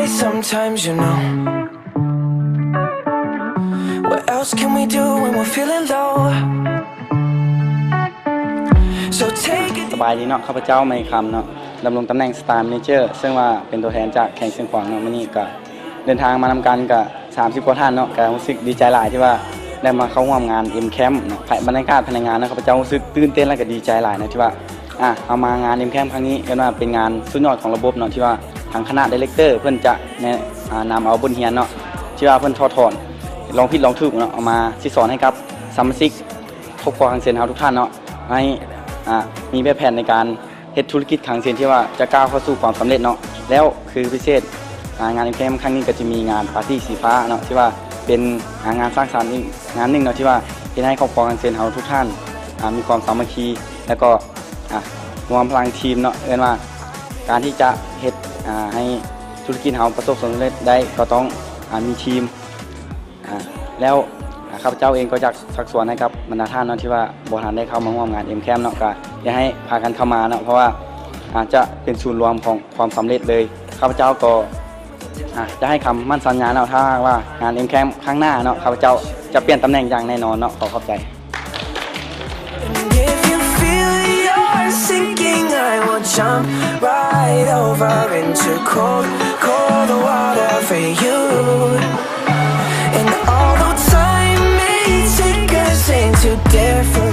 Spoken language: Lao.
Sometimes, you know, what else can we do when we're feeling low? So take it. ສະບາຍດີເນາະ ຂ້າພະເຈົ້າ ໄມຄຳເນາະ ດຳລົງຕຳແໜ່ງ Style Manager ເຊິ່ງວ່າເປັນຕົວແທນຈາກແຂວງຊຽງຂວາງເນາະ. ມື້ນີ້ກໍເດີນທາງມານຳກັນກໍສາມສິບກວ່າທ່ານເນາະ ກໍຮູ້ສຶກດີໃຈຫຼາຍທີ່ວ່າໄດ້ມາເຂົ້າຮ່ວມງານ M-Camp ເນາະ. ພາຍ ບັນຍາກາດພາຍໃນງານເນາະ ຂ້າພະເຈົ້າຮູ້ສຶກຕື່ນເຕັ້ນ ແລ້ວກໍດີໃຈຫຼາຍເນາະ ທີ່ວ່າ ອ່າ ເຮົາມາງານ M-Camp ຄັ້ງນີ້ ເອີ້ນວ່າເປັນງານສຸດຍອດຂອງລະບົບເນາະ ທີ່ວ່າທາງຄະນະ Director ເພິ່ນຈະແນະ ອ່າ ນຳເອົາບົດຮຽນເນາະ ທີ່ວ່າເພິ່ນຖອດຖອນລອງຜິດລອງຖືກເນາະ ເອົາມາຊິສອນໃຫ້ກັບສະມາຊິກຄອບຄົວຄັງເຊັນເຮົາທຸກທ່ານເນາະ ໃຫ້ ອ່າ ມີແບບແຜນໃນການເຮັດທຸລະກິດຄັງເຊັນທີ່ວ່າຈະກ້າວເຂົ້າສູ່ຄວາມສຳເລັດເນາະ. ແລ້ວຄືພິເສດ ອ່າ ງານ M-Camp ຄັ້ງນີ້ກໍຈະມີງານປາຕີ້ສີຟ້າເນາະ ທີ່ວ່າເປັນ ອ່າ ງານສ້າງສັນອີກງານໜຶ່ງເນາະ ທີ່ວ່າເຮັດໃຫ້ຄອບຄົວຄັງເຊັນເຮົາທຸກທ່ານ ອ່າ ມີຄວາມສາມັກຄີ ແລ້ວກໍ ອ່າ ຮວມພະລັງທີມເນາະ. ເອີ້ນວ່າການທີ່ຈະເຮັດ ອ່າ ໃຫ້ທຸລະກິດເຮົາປະສົບຜົນສຳເລັດໄດ້ ກໍຕ້ອງ ອ່າ ມີທີມ ອ່າ ແລ້ວ ອ່າ ຂ້າພະເຈົ້າເອງກໍຢາກຊັກຊວນໃຫ້ກັບບັນດາທ່ານເນາະ ທີ່ວ່າບໍ່ທັນໄດ້ເຂົ້າມາຮ່ວມງານ M-Camp ເນາະ ກໍຢາກໃຫ້ພາກັນເຂົ້າມາເນາະ ເພາະວ່າອາດຈະເປັນສູນລວມຂອງຄວາມສຳເລັດເລີຍ. ຂ້າພະເຈົ້າກໍ ອ່າ ຈະໃຫ້ຄຳໝັ້ນສັນຍາເນາະ ຖ້າຫາກວ່າງານ M-Camp ຄັ້ງໜ້າເນາະ ຂ້າພະເຈົ້າຈະປ່ຽນຕຳແໜ່ງຢ່າງແນ່ນອນເນາະ. ຂໍຂອບໃຈ. And if you feel you're sinking, I will jump right over into cold, cold water for you. And although time may take us into different